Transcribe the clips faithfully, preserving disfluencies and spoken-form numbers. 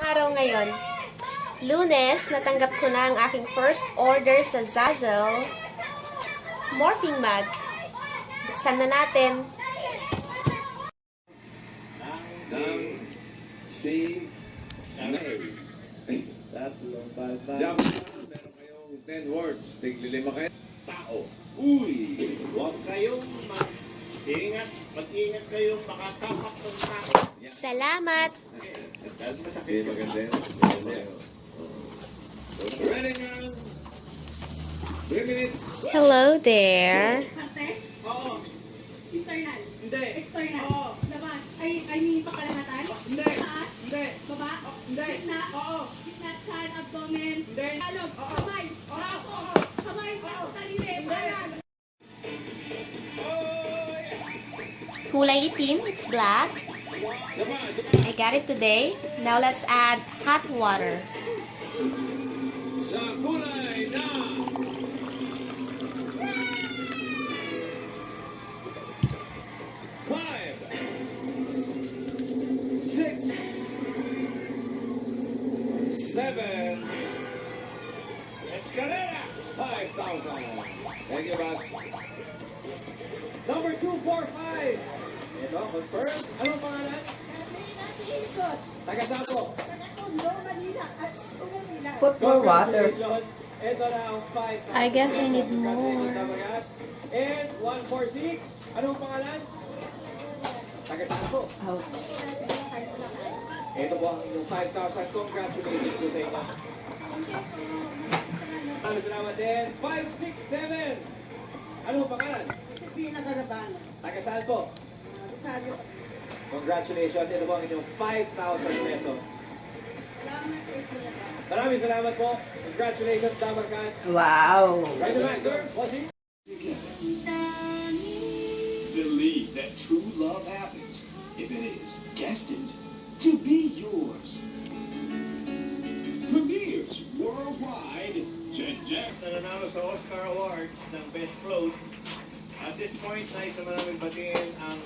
Araw ngayon, Lunes, natanggap ko na ang aking first order sa Zazzle. Morphing mug. Buksan na natin. Ng si Nel. Tatlong palma. Diyan, meron kayong ten words. Tiglilima kayo. Tao. Uy, huwag kayong mag-ingat. Mag-ingat kayong makatapak ng tao. Yan. Salamat! Dahil masakit. Hindi, maganda yun. Maganda yun. Ready na. Three minutes. Hello there. Ate? Oo. Internal. Hindi. External. Oo. Labas. Ay, I mean, pakalahatan. Hindi. Taas. Hindi. Baba. Oo. Hindi. Gitna. Oo. Gitna, tiyan, abdomen. Hindi. Tagalog. Oo. Kamay. Oo. Kamay. Oo. Daliri. Hindi. Paanan. Kulay itim, it's black. I got it today. Now let's add hot water. Sa kulay na five, six, seven, Escalera, five thousand. Thank you, boss. Number two four five. Ito, confirm. Anong pangalan? Taga saan po? Put more water. Congratulations. Ito na ang five thousand. I guess I need more. Congratulations, Tabagas. And one four six. Anong pangalan? Taga saan po? Ouch. Ito po ang inyong five thousand. Congratulations po sa inyo. Maraming salamat din. Five six seven. Ano ang pangalan? Christina Garabal. Taga saan po? Rosario. Congratulations. Ito po ang inyong five thousand peso. Salamat, Christina. Maraming salamat po. Congratulations, Dabarkans. Wow. Congratulations, sir. Bossing. Believe that true love happens if it is destined to be yours. Premieres worldwide today. Na nanalo sa Oscar Awards ng Best Float. At this point, nais naman namin batiin ang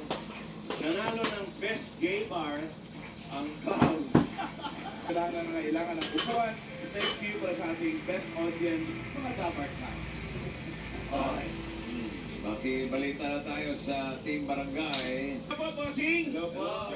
nanalo ng Best Gay Bar, ang Clowns. Kailangan na kailangan ng upuan. Thank you para sa ating best audience, mga Dabarkans. Okay. Hmm. Makibalita na tayo sa Team Barangay. Hello po, bossing. Hello po.